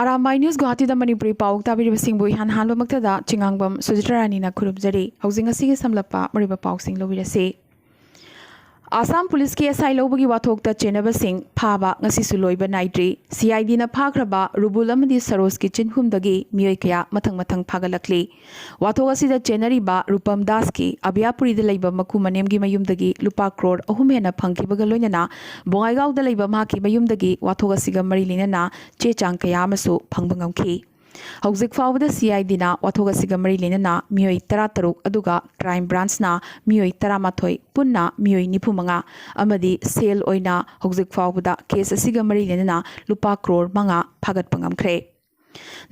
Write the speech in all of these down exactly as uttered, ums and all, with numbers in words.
Arambai news ꯒꯨꯋꯥꯍꯥꯇꯤꯗ Manipuri ꯄꯥꯎ ꯇꯥꯕꯤꯔꯤꯕꯁꯤꯡꯕꯨ ꯏꯍꯥꯟ ꯍꯥꯟꯕꯃꯛꯇꯗ ꯆꯤꯉꯥꯡꯕꯝ ꯁꯨꯖꯤꯇ꯭ꯔꯥ ꯔꯥꯅꯤꯅ ꯈꯨꯔꯨꯝꯖꯔꯤ꯫ ꯍꯧꯖꯤꯛ ꯉꯁꯤꯒꯤ ꯁꯝꯂꯞꯄ ꯃꯔꯨꯑꯣꯏꯕ ꯄꯥꯎꯁꯤꯡ ꯂꯧꯕꯤꯔꯁꯤ꯫ ꯑꯁꯥꯝ ꯄꯨꯂꯤꯁꯀꯤ ꯑꯦꯁ ꯑꯥꯏ ꯂꯧꯕꯒꯤ ꯋꯥꯊꯣꯛꯇ ꯆꯦꯟꯅꯕꯁꯤꯡ ꯐꯥꯕ ꯉꯁꯤꯁꯨ ꯂꯣꯏꯕ ꯅꯥꯏꯗ꯭ꯔꯤ꯫ ꯁꯤ ꯑꯥꯏ ꯗꯤꯅ ꯐꯥꯈ꯭ꯔꯕ ꯔꯨꯕꯨꯜ ꯑꯃꯗꯤ ꯁꯔꯣꯖꯀꯤ ꯆꯤꯟꯍꯨꯝꯗꯒꯤ ꯃꯤꯑꯣꯏ ꯀꯌꯥ ꯃꯊꯪ ꯃꯊꯪ ꯐꯥꯒꯠꯂꯛꯂꯤ꯫ ꯋꯥꯊꯣꯛ ꯑꯁꯤꯗ ꯆꯦꯟꯅꯔꯤꯕ ꯔꯨꯄꯝ ꯗꯥꯁꯀꯤ ꯑꯕꯤꯌꯥꯄꯨꯔꯤꯗ ꯂꯩꯕ ꯃꯀꯨ ꯃꯅꯦꯝꯒꯤ ꯃꯌꯨꯝꯗꯒꯤ ꯂꯨꯄꯥ ꯀ꯭ꯔꯣꯔ ꯑꯍꯨꯝ ꯍꯦꯟꯅ ꯐꯪꯈꯤꯕꯒ ꯂꯣꯏꯅꯅ ꯕꯣꯉꯥꯏꯒꯥꯎꯗ ꯂꯩꯕ ꯃꯍꯥꯛꯀꯤ ꯃꯌꯨꯝꯗꯒꯤ ꯋꯥꯊꯣꯛ ꯑꯁꯤꯒ ꯃꯔꯤ ꯂꯩꯅꯅ ꯆꯦ ꯆꯥꯡ ꯀꯌꯥ ꯑꯃꯁꯨ ꯐꯪꯕ ꯉꯝꯈꯤ꯫ ꯍꯧꯖꯤꯛ ꯐꯥꯎꯕꯗ ꯁꯤ ꯑꯥꯏ ꯗꯤꯅ ꯋꯥꯊꯣꯛ ꯑꯁꯤꯒ ꯃꯔꯤ ꯂꯩꯅꯅ ꯃꯤꯑꯣꯏ ꯇꯔꯥꯇꯔꯨꯛ ꯑꯗꯨꯒ ꯀ꯭ꯔꯥꯏꯝ ꯕ꯭ꯔꯥꯟꯁꯅ ꯃꯤꯑꯣꯏ ꯇꯔꯥꯃꯥꯊꯣꯏ, ꯄꯨꯟꯅ ꯃꯤꯑꯣꯏ ꯅꯤꯐꯨꯃꯉꯥ ꯑꯃꯗꯤ ꯁꯦꯜ ꯑꯣꯏꯅ ꯍꯧꯖꯤꯛ ꯐꯥꯎꯕꯗ ꯀꯦꯁ ꯑꯁꯤꯒ ꯃꯔꯤ ꯂꯩꯅꯅ ꯂꯨꯄꯥ ꯀ꯭ꯔꯣꯔ ꯃꯉꯥ ꯐꯥꯒꯠꯄ ꯉꯝꯈ꯭ꯔꯦ꯫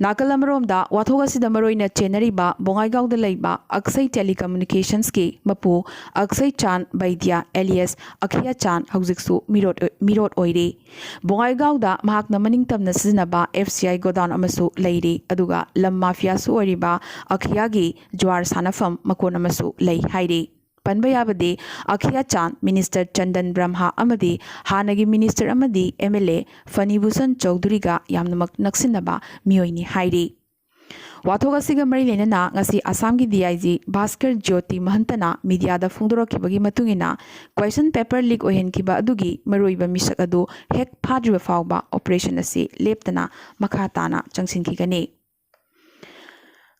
ꯅꯥꯀꯜ ꯑꯃꯔꯣꯝꯗ, ꯋꯥꯊꯣꯛ ꯑꯁꯤꯗ ꯃꯔꯨꯑꯣꯏꯅ ꯆꯦꯟꯅꯔꯤꯕ ꯕꯣꯉꯥꯏꯒꯥꯎꯗ ꯂꯩꯕ ꯑꯛꯁꯩ ꯇꯦꯂꯤꯀꯝꯃꯨꯅꯤꯀꯦꯁꯟꯁꯀꯤ ꯃꯄꯨ ꯑꯛꯁꯩ ꯆꯥꯟ ꯕꯩꯗ꯭ꯌꯥ alias ꯑꯈꯤꯌꯥ ꯆꯥꯟ ꯍꯧꯖꯤꯛꯁꯨ ꯃꯤꯔꯣꯠ, ꯃꯤꯔꯣꯠ ꯑꯣꯏꯔꯤ꯫ ꯕꯣꯉꯥꯏꯒꯥꯎꯗ ꯃꯍꯥꯛꯅ ꯃꯅꯤꯡꯇꯝꯅ ꯁꯤꯖꯤꯟꯅꯕ ꯑꯦꯐ ꯁꯤ ꯑꯥꯏ ꯒꯣꯗꯥꯎꯟ ꯑꯃꯁꯨ ꯂꯩꯔꯤ, ꯑꯗꯨꯒ ꯂꯝ ꯃꯥꯐꯤꯌꯥꯁꯨ ꯑꯣꯏꯔꯤꯕ ꯑꯈꯤꯌꯥꯒꯤ ꯖ꯭ꯋꯥꯔ ꯁꯥꯟꯅꯐꯝ ꯃꯀꯣꯟ ꯑꯃꯁꯨ ꯂꯩ ꯍꯥꯏꯔꯤ꯫ ꯄꯟꯕ ꯌꯥꯕꯗꯤ, ꯑꯈꯤꯌꯥ ꯆꯥꯟ, ꯃꯤꯅꯤꯁꯇꯔ ꯆꯟꯗꯟ ꯕ꯭ꯔꯍꯃ ꯑꯃꯗꯤ ꯍꯥꯟꯅꯒꯤ ꯃꯤꯅꯤꯁꯇꯔ ꯑꯃꯗꯤ ꯑꯦꯝ ꯑꯦꯜ ꯑꯦ ꯐꯅꯤꯚꯨꯁꯟ ꯆꯧꯙꯨꯔꯤꯒ ꯌꯥꯝꯅꯃꯛ ꯅꯛꯁꯤꯟꯅꯕ ꯃꯤꯑꯣꯏꯅꯤ ꯍꯥꯏꯔꯤ꯫ ꯋꯥꯊꯣꯛ ꯑꯁꯤꯒ ꯃꯔꯤ ꯂꯩꯅꯅ ꯉꯁꯤ ꯑꯁꯥꯝꯒꯤ D I G Bhaskar Jyoti ꯃꯍꯟꯇꯅ ꯃꯤꯗꯤꯌꯥꯗ ꯐꯣꯡꯗꯣꯔꯛꯈꯤꯕꯒꯤ ꯃꯇꯨꯡ ꯏꯟꯅ, ꯀ꯭ꯋꯦꯁꯟ ꯄꯦꯄꯔ ꯂꯤꯛ ꯑꯣꯏꯍꯟꯈꯤꯕ ꯑꯗꯨꯒꯤ ꯃꯔꯨꯑꯣꯏꯕ ꯃꯤꯁꯛ ꯑꯗꯨ ꯍꯦꯛ ꯐꯥꯗ꯭ꯔꯤꯕ ꯐꯥꯎꯕ ꯑꯣꯄꯔꯦꯁꯟ ꯑꯁꯤ ꯂꯦꯞꯇꯅ ꯃꯈꯥ ꯇꯥꯅ ꯆꯪꯁꯤꯟꯈꯤꯒꯅꯤ꯫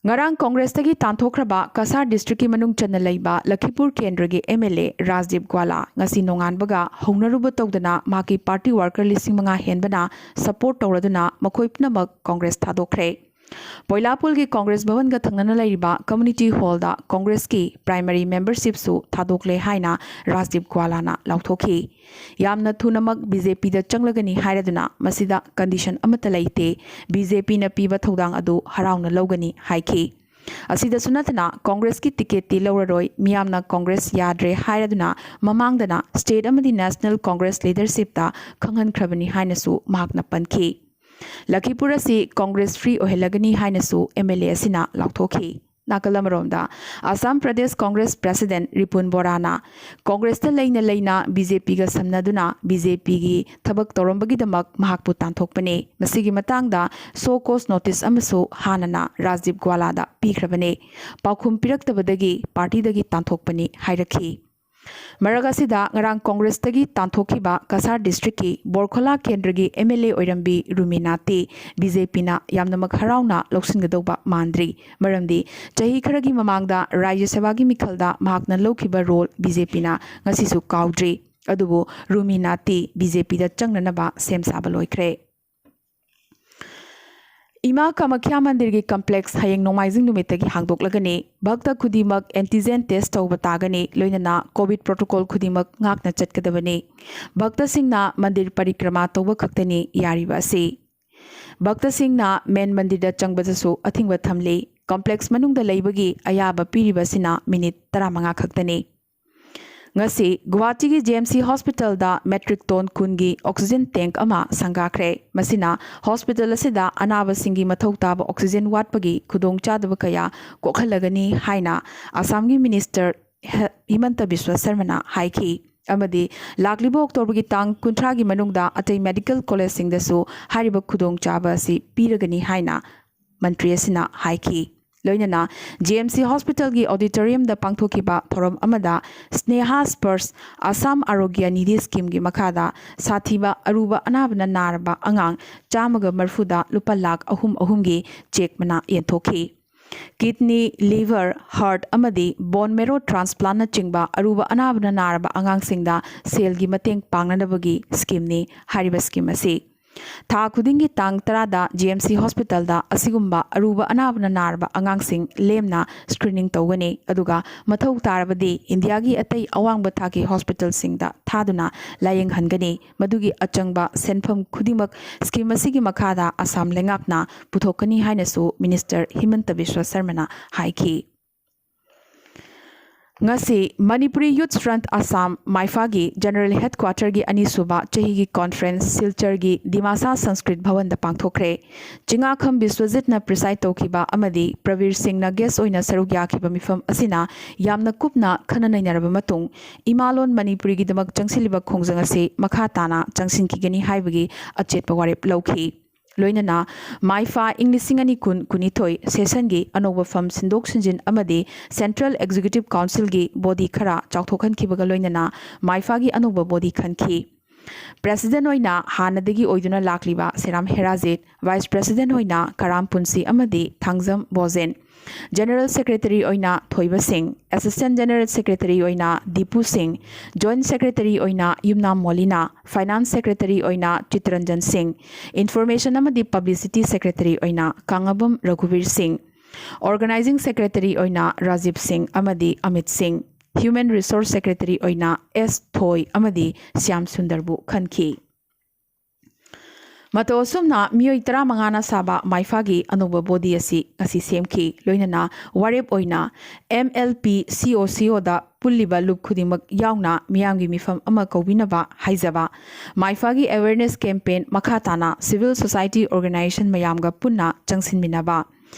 ꯉꯔꯥꯡ ꯀꯣꯡꯒ꯭ꯔꯦꯁꯇꯒꯤ ꯇꯥꯟꯊꯣꯛꯈ꯭ꯔꯕ ꯀꯁꯥꯔ ꯗꯤꯁꯇ꯭ꯔꯤꯛꯀꯤ ꯃꯅꯨꯡ ꯆꯟꯅ ꯂꯩꯕ ꯂꯈꯤꯄꯨꯔ ꯀꯦꯟꯗ꯭ꯔꯒꯤ ꯑꯦꯝ ꯑꯦꯜ ꯑꯦ ꯔꯥꯖꯗꯤꯞ ꯒ꯭ꯋꯥꯂꯥ ꯉꯁꯤ ꯅꯣꯡꯉꯥꯟꯕꯒ ꯍꯧꯅꯔꯨꯕ ꯇꯧꯗꯅ ꯃꯍꯥꯛꯀꯤ ꯄꯥꯔꯇꯤ ꯋꯥꯔꯀꯔ ꯂꯤꯁꯤꯡ ꯃꯉꯥ ꯍꯦꯟꯕꯅ ꯁꯄꯣꯔꯠ ꯇꯧꯔꯗꯨꯅ ꯃꯈꯣꯏ ꯄꯨꯝꯅꯃꯛ ꯀꯣꯡꯒ꯭ꯔꯦꯁ ꯊꯥꯗꯣꯛꯈ꯭ꯔꯦ꯫ ꯄꯣꯏꯂꯥꯄꯨꯜꯒꯤ ꯀꯣꯡꯒ꯭ꯔꯦꯁ ꯚꯕꯟꯒ ꯊꯪꯅꯅ ꯂꯩꯔꯤꯕ ꯀꯝꯃ꯭ꯌꯨꯅꯤꯇꯤ ꯍꯣꯜꯗ ꯀꯣꯡꯒ꯭ꯔꯦꯁꯀꯤ ꯄ꯭ꯔꯥꯏꯃꯔꯤ ꯃꯦꯝꯕꯔꯁꯤꯞꯁꯨ ꯊꯥꯗꯣꯛꯂꯦ ꯍꯥꯏꯅ ꯔꯥꯖꯗꯤꯞ ꯒ꯭ꯋꯥꯂꯥꯅ ꯂꯥꯎꯊꯣꯛꯈꯤ꯫ ꯌꯥꯝꯅ ꯊꯨꯅꯃꯛ ꯕꯤ ꯖꯦ ꯄꯤꯗ ꯆꯪꯂꯒꯅꯤ ꯍꯥꯏꯔꯗꯨꯅ ꯃꯁꯤꯗ ꯀꯟꯗꯤꯁꯟ ꯑꯃꯠꯇ ꯂꯩꯇꯦ꯫ ꯕꯤ ꯖꯦ ꯄꯤꯅ ꯄꯤꯕ ꯊꯧꯗꯥꯡ ꯑꯗꯨ ꯍꯔꯥꯎꯅ ꯂꯧꯒꯅꯤ ꯍꯥꯏꯈꯤ꯫ ꯑꯁꯤꯗꯁꯨ ꯅꯠꯇꯅ ꯀꯣꯡꯒ꯭ꯔꯦꯁꯀꯤ ꯇꯤꯀꯦꯠꯇꯤ ꯂꯧꯔꯔꯣꯏ, ꯃꯤꯌꯥꯝꯅ ꯀꯣꯡꯒ꯭ꯔꯦꯁ ꯌꯥꯗ꯭ꯔꯦ ꯍꯥꯏꯔꯗꯨꯅ ꯃꯃꯥꯡꯗꯅ ꯁ꯭ꯇꯦꯠ ꯑꯃꯗꯤ ꯅꯦꯁꯅꯦꯜ ꯀꯣꯡꯒ꯭ꯔꯦꯁ ꯂꯤꯗꯔꯁꯤꯞꯇ ꯈꯪꯍꯟꯈ꯭ꯔꯕꯅꯤ ꯍꯥꯏꯅꯁꯨ ꯃꯍꯥꯛꯅ ꯄꯟꯈꯤ꯫ ꯂꯈꯤꯄꯨꯔ ꯑꯁꯤ ꯀꯣꯡꯒ꯭ꯔꯦꯁ ꯐ꯭ꯔꯤ ꯑꯣꯏꯍꯜꯂꯒꯅꯤ ꯍꯥꯏꯅꯁꯨ ꯑꯦꯝ ꯑꯦꯜ ꯑꯦ ꯑꯁꯤꯅ ꯂꯥꯎꯊꯣꯛꯈꯤ꯫ ꯅꯥꯀꯜ ꯑꯃꯔꯣꯝꯗ, ꯑꯁꯥꯝ ꯄ꯭ꯔꯗꯦꯁ ꯀꯣꯡꯒ꯭ꯔꯦꯁ ꯄ꯭ꯔꯦꯁꯤꯗꯦꯟꯠ ꯔꯤꯄꯨꯟ ꯕꯣꯔꯥꯅ ꯀꯣꯡꯒ꯭ꯔꯦꯁꯇ ꯂꯩꯅ ꯂꯩꯅ ꯕꯤ ꯖꯦ ꯄꯤꯒ ꯁꯝꯅꯗꯨꯅ ꯕꯤ ꯖꯦ ꯄꯤꯒꯤ ꯊꯕꯛ ꯇꯧꯔꯝꯕꯒꯤꯗꯃꯛ ꯃꯍꯥꯛꯄꯨ ꯇꯥꯟꯊꯣꯛꯄꯅꯤ꯫ ꯃꯁꯤꯒꯤ ꯃꯇꯥꯡꯗ ꯁꯣ ꯀꯣꯁ ꯅꯣꯇꯤꯁ ꯑꯃꯁꯨ ꯍꯥꯟꯅꯅ ꯔꯥꯖꯤꯕ ꯒ꯭ꯋꯥꯂꯥꯗ ꯄꯤꯈ꯭ꯔꯕꯅꯤ꯫ ꯄꯥꯎꯈꯨꯝ ꯄꯤꯔꯛꯇꯕꯗꯒꯤ ꯄꯥꯔꯇꯤꯗꯒꯤ ꯇꯥꯟꯊꯣꯛꯄꯅꯤ ꯍꯥꯏꯔꯛꯈꯤ꯫ ꯃꯔꯛ ꯑꯁꯤꯗ, ꯉꯔꯥꯡ ꯀꯣꯡꯒ꯭ꯔꯦꯁꯇꯒꯤ ꯇꯥꯟꯊꯣꯛꯈꯤꯕ ꯀꯁꯥꯔ ꯗꯤꯁꯇ꯭ꯔꯤꯛꯀꯤ ꯕꯣꯔꯈꯣꯂꯥ ꯀꯦꯟꯗ꯭ꯔꯒꯤ ꯑꯦꯝ ꯑꯦꯜ ꯑꯦ ꯑꯣꯏꯔꯝꯕꯤ ꯔꯨꯃꯤ ꯅꯥꯇꯤ ꯕꯤ ꯖꯦ ꯄꯤꯅ ꯌꯥꯝꯅꯃꯛ ꯍꯔꯥꯎꯅ ꯂꯧꯁꯤꯟꯒꯗꯧꯕ ꯃꯥꯟꯗ꯭ꯔꯤ꯫ ꯃꯔꯝꯗꯤ ꯆꯍꯤ ꯈꯔꯒꯤ ꯃꯃꯥꯡꯗ ꯔꯥꯖ꯭ꯌ ꯁꯚꯥꯒꯤ ꯃꯤꯈꯜꯗ ꯃꯍꯥꯛꯅ ꯂꯧꯈꯤꯕ ꯔꯣꯜ ꯕꯤ ꯖꯦ ꯄꯤꯅ ꯉꯁꯤꯁꯨ ꯀꯥꯎꯗ꯭ꯔꯤ꯫ ꯑꯗꯨꯕꯨ ꯔꯨꯃꯤ ꯅꯥꯇꯤ ꯕꯤ ꯖꯦ ꯄꯤꯗ ꯆꯪꯅꯅꯕ ꯁꯦꯝ ꯁꯥꯕ ꯂꯣꯏꯈ꯭ꯔꯦ꯫ ꯏꯃꯥ ꯀꯥꯃꯈ꯭ꯌꯥ ꯃꯟꯗꯤꯔꯒꯤ ꯀꯝꯄ꯭ꯂꯦꯛꯁ ꯍꯌꯦꯡ ꯅꯣꯡꯃꯥꯏꯖꯤꯡ ꯅꯨꯃꯤꯠꯇꯒꯤ ꯍꯥꯡꯗꯣꯛꯂꯒꯅꯤ꯫ ꯚꯛꯇ ꯈꯨꯗꯤꯡꯃꯛ ꯑꯦꯟꯇꯤꯖꯦꯟ ꯇꯦꯁ ꯇꯧꯕ ꯇꯥꯒꯅꯤ, ꯂꯣꯏꯅꯅ ꯀꯣꯚꯤꯗ ꯄ꯭ꯔꯣꯇꯣꯀꯣꯜ ꯈꯨꯗꯤꯡꯃꯛ ꯉꯥꯛꯅ ꯆꯠꯀꯗꯕꯅꯤ꯫ ꯚꯛꯇꯁꯤꯡꯅ ꯃꯟꯗꯤꯔ ꯄꯔꯤꯀ꯭ꯔꯃꯥ ꯇꯧꯕ ꯈꯛꯇꯅꯤ ꯌꯥꯔꯤꯕ ꯑꯁꯤ꯫ ꯚꯛꯇꯁꯤꯡꯅ ꯃꯦꯟ ꯃꯟꯗꯤꯔꯗ ꯆꯪꯕꯗꯁꯨ ꯑꯊꯤꯡꯕ ꯊꯝꯂꯤ꯫ ꯀꯝꯄ꯭ꯂꯦꯛꯁ ꯃꯅꯨꯡꯗ ꯂꯩꯕꯒꯤ ꯑꯌꯥꯕ ꯄꯤꯔꯤꯕꯁꯤꯅ ꯃꯤꯅꯤꯠ ꯇꯔꯥꯃꯉꯥ ꯈꯛꯇꯅꯤ꯫ ꯉꯁꯤ ꯒꯨꯋꯥꯍꯥꯇꯤꯒꯤ ꯖꯤ ꯑꯦꯝ ꯁꯤ ꯍꯣꯁꯄꯤꯇꯥꯜꯗ ꯃꯦꯇ꯭ꯔꯤꯛ ꯇꯣꯟ ꯀꯨꯟꯒꯤ ꯑꯣꯛꯁꯤꯖꯦꯟ ꯇꯦꯡꯛ ꯑꯃ ꯁꯪꯒꯥꯈ꯭ꯔꯦ꯫ ꯃꯁꯤꯅ ꯍꯣꯁꯄꯤꯇꯥꯜ ꯑꯁꯤꯗ ꯑꯅꯥꯕꯁꯤꯡꯒꯤ ꯃꯊꯧ ꯇꯥꯕ ꯑꯣꯛꯁꯤꯖꯦꯟ ꯋꯥꯠꯄꯒꯤ ꯈꯨꯗꯣꯡꯆꯥꯗꯕ ꯀꯌꯥ ꯀꯣꯛꯍꯜꯂꯒꯅꯤ ꯍꯥꯏꯅ ꯑꯁꯥꯝꯒꯤ ꯃꯤꯅꯤꯁꯇꯔ ꯍꯦ-, ꯍꯤꯃꯟꯇ ꯕꯤꯁ꯭ꯋ ꯁꯔꯃꯅ ꯍꯥꯏꯈꯤ꯫ ꯑꯃꯗꯤ ꯂꯥꯛꯂꯤꯕ ꯑꯣꯛꯇꯣꯕꯔꯒꯤ ꯇꯥꯡ ꯀꯨꯟꯊ꯭ꯔꯥꯒꯤ ꯃꯅꯨꯡꯗ ꯑꯇꯩ ꯃꯦꯗꯤꯀꯦꯜ ꯀꯣꯂꯦꯖꯁꯤꯡꯗꯁꯨ ꯍꯥꯏꯔꯤꯕ ꯈꯨꯗꯣꯡꯆꯥꯕ ꯑꯁꯤ ꯄꯤꯔꯒꯅꯤ ꯍꯥꯏꯅ ꯃꯟꯇ꯭ꯔꯤ ꯑꯁꯤꯅ ꯍꯥꯏꯈꯤ꯫ ꯂꯣꯏꯅꯅ ꯖꯤ ꯑꯦꯝ ꯁꯤ ꯍꯣꯁꯄꯤꯇꯥꯜꯒꯤ ꯑꯣꯗꯤꯇꯣꯔꯤꯌꯝꯗ ꯄꯥꯡꯊꯣꯛꯈꯤꯕ ꯊꯧꯔꯝ ꯑꯃꯗ ꯁ꯭ꯅꯦꯍꯥ ꯁ꯭ꯄꯔꯁ ꯑꯁꯥꯝ ꯑꯥꯔꯣꯒ꯭ꯌ ꯅꯤꯙꯤ ꯁ꯭ꯀꯤꯝꯒꯤ ꯃꯈꯥꯗ ꯁꯥꯊꯤꯕ ꯑꯔꯨꯕ ꯑꯅꯥꯕꯅ ꯅꯥꯔꯕ ꯑꯉꯥꯡ ꯆꯥꯝꯃꯒ ꯃꯔꯤꯐꯨꯗ ꯂꯨꯄꯥ ꯂꯥꯈ ꯑꯍꯨꯝ ꯑꯍꯨꯝꯒꯤ ꯆꯦꯛ ꯃꯅꯥ ꯌꯦꯟꯊꯣꯛꯈꯤ꯫ ꯀꯤꯗꯅꯤ, ꯂꯤꯚꯔ, ꯍꯥꯔꯠ ꯑꯃꯗꯤ ꯕꯣꯟ ꯃꯦꯔꯣ ꯇ꯭ꯔꯥꯟꯁꯄ꯭ꯂꯥꯟꯠꯅꯆꯤꯡꯕ ꯑꯔꯨꯕ ꯑꯅꯥꯕꯅ ꯅꯥꯔꯕ ꯑꯉꯥꯡꯁꯤꯡꯗ ꯁꯦꯜꯒꯤ ꯃꯇꯦꯡ ꯄꯥꯡꯅꯅꯕꯒꯤ ꯁ꯭ꯀꯤꯝꯅꯤ ꯍꯥꯏꯔꯤꯕ ꯁ꯭ꯀꯤꯝ ꯑꯁꯤ꯫ ꯊꯥ ꯈꯨꯗꯤꯡꯒꯤ ꯇꯥꯡ ꯇꯔꯥꯗ ꯖꯤ ꯑꯦꯝ ꯁꯤ ꯍꯣꯁꯄꯤꯇꯥꯜꯗ ꯑꯁꯤꯒꯨꯝꯕ ꯑꯔꯨꯕ ꯑꯅꯥꯕꯅ ꯅꯥꯔꯕ ꯑꯉꯥꯡꯁꯤꯡ ꯂꯦꯝꯅ ꯁ꯭ꯀ꯭ꯔꯤꯅꯤꯡ ꯇꯧꯒꯅꯤ, ꯑꯗꯨꯒ ꯃꯊꯧ ꯇꯥꯔꯕꯗꯤ ꯏꯟꯗꯤꯌꯥꯒꯤ ꯑꯇꯩ ꯑꯋꯥꯡꯕ ꯊꯥꯛꯀꯤ ꯍꯣꯁꯄꯤꯇꯥꯜꯁꯤꯡꯗ ꯊꯥꯗꯨꯅ ꯂꯥꯌꯦꯡꯍꯟꯒꯅꯤ꯫ ꯃꯗꯨꯒꯤ ꯑꯆꯪꯕ ꯁꯦꯟꯐꯝ ꯈꯨꯗꯤꯡꯃꯛ ꯁ꯭ꯀꯤꯝ ꯑꯁꯤꯒꯤ ꯃꯈꯥꯗ ꯑꯁꯥꯝ ꯂꯩꯉꯥꯛꯅ ꯄꯨꯊꯣꯛꯀꯅꯤ ꯍꯥꯏꯅꯁꯨ ꯃꯤꯅꯤꯁꯇꯔ ꯍꯤꯃꯟꯇ ꯕꯤꯁ꯭ꯋ ꯁꯔꯃꯅ ꯍꯥꯏꯈꯤ꯫ ꯉꯁꯤ Manipuri Youth Front Assam, ꯃꯥꯏꯐꯥꯒꯤ General Headquarter ꯒꯤ ꯑꯅꯤꯁꯨꯕ ꯆꯍꯤꯒꯤ conference ꯁꯤꯜꯆꯔꯒꯤ ꯗꯤꯃꯥꯁꯥ ꯁꯪꯁꯀ꯭ꯔꯤꯠ ꯚꯋꯟꯗ ꯄꯥꯡꯊꯣꯛꯈ꯭ꯔꯦ꯫ ꯆꯤꯉꯥꯈꯝ ꯕꯤꯁ꯭ꯋꯖꯤꯠꯅ preside ꯇꯧꯈꯤꯕ ꯑꯃꯗꯤ ꯄ꯭ꯔꯕꯤꯔ ꯁꯤꯡꯅ guest ꯑꯣꯏꯅ ꯁꯔꯨꯛ ꯌꯥꯈꯤꯕ ꯃꯤꯐꯝ ꯑꯁꯤꯅ ꯌꯥꯝꯅ ꯀꯨꯞꯅ ꯈꯟꯅ ꯅꯩꯅꯔꯕ ꯃꯇꯨꯡ, ꯏꯃꯥꯂꯣꯟ ꯃꯅꯤꯄꯨꯔꯤꯒꯤꯗꯃꯛ ꯆꯪꯁꯤꯜꯂꯤꯕ ꯈꯣꯡꯖꯪ ꯑꯁꯤ ꯃꯈꯥ ꯇꯥꯅ ꯆꯪꯁꯤꯟꯈꯤꯒꯅꯤ ꯍꯥꯏꯕꯒꯤ ꯑꯆꯦꯠꯄ ꯋꯥꯔꯦꯞ ꯂꯧꯈꯤ꯫ ꯂꯣꯏꯅꯅ ꯃꯥꯏꯐꯥ ꯏꯪ ꯂꯤꯁꯤꯡ ꯑꯅꯤ ꯀꯨꯟ ꯀꯨꯟꯅꯤꯊꯣꯏ session ꯒꯤ ꯑꯅꯧꯕ ꯐꯝ ꯁꯤꯟꯗꯣꯛ ꯁꯤꯟꯖꯤꯟ ꯑꯃꯗꯤ Central Executive Council ꯒꯤ body ꯈꯔ ꯆꯥꯎꯊꯣꯛꯍꯟꯈꯤꯕꯒ ꯂꯣꯏꯅꯅ ꯃꯥꯏꯐꯥꯒꯤ ꯑꯅꯧꯕ body ꯈꯟꯈꯤ꯫ President ꯑꯣꯏꯅ ꯍꯥꯟꯅꯗꯒꯤ ꯑꯣꯏꯗꯨꯅ ꯂꯥꯛꯂꯤꯕ ꯁꯦꯔꯥꯝ ꯍꯦꯔꯥꯖꯤꯠ, Vice President ꯑꯣꯏꯅ ꯀꯔꯥꯝ ꯄꯨꯟꯁꯤ ꯑꯃꯗꯤ ꯊꯥꯡꯖꯝ ꯕꯣꯖꯦꯟ, General Secretary ꯑꯣꯏꯅ ꯊꯣꯏꯕ ꯁꯤꯡ, Assistant General Secretary ꯑꯣꯏꯅ ꯗꯤꯄꯨ ꯁꯤꯡ, Joint Secretary ꯑꯣꯏꯅ ꯌꯨꯝꯅꯥꯝ ꯃꯣꯂꯤꯅꯥ, Finance Secretary ꯑꯣꯏꯅ ꯆꯤꯠꯇꯔꯟꯖꯟ ꯁꯤꯡ, Information ꯑꯃꯗꯤ Publicity Secretary ꯑꯣꯏꯅ ꯀꯥꯡꯉꯕꯝ ꯔꯘꯨꯕꯤꯔ ꯁꯤꯡ, Organizing Secretary ꯑꯣꯏꯅ ꯔꯥꯖꯤꯕ ꯁꯤꯡ ꯑꯃꯗꯤ ꯑꯃꯤꯠ ꯁꯤꯡ, Human Resource Secretary ꯑꯣꯏꯅ ꯑꯦꯁ ꯊꯣꯏ ꯑꯃꯗꯤ ꯁ꯭ꯌꯥꯝ ꯁꯨꯟꯗꯔꯕꯨ ꯈꯟꯈꯤ꯫ ꯃꯇꯧ ꯑꯁꯨꯝꯅ ꯃꯤꯑꯣꯏ ꯇꯔꯥꯃꯉꯥꯅ ꯁꯥꯕ ꯃꯥꯏꯐꯥꯒꯤ ꯑꯅꯧꯕ body ꯑꯁꯤ ꯉꯁꯤ ꯁꯦꯝꯈꯤ꯫ ꯂꯣꯏꯅꯅ ꯋꯥꯔꯦꯞ ꯑꯣꯏꯅ MLP COCO ꯗ ꯄꯨꯜꯂꯤꯕ ꯂꯨꯞ ꯈꯨꯗꯤꯡꯃꯛ ꯌꯥꯎꯅ ꯃꯤꯌꯥꯝꯒꯤ ꯃꯤꯐꯝ ꯑꯃ ꯀꯧꯕꯤꯅꯕ ꯍꯥꯏꯖꯕ꯫ ꯃꯥꯏꯐꯥꯒꯤ awareness campaign ꯃꯈꯥ ꯇꯥꯅ civil society organization ꯃꯌꯥꯝꯒ ꯄꯨꯟꯅ ꯆꯪꯁꯤꯟꯃꯤꯟꯅꯕ꯫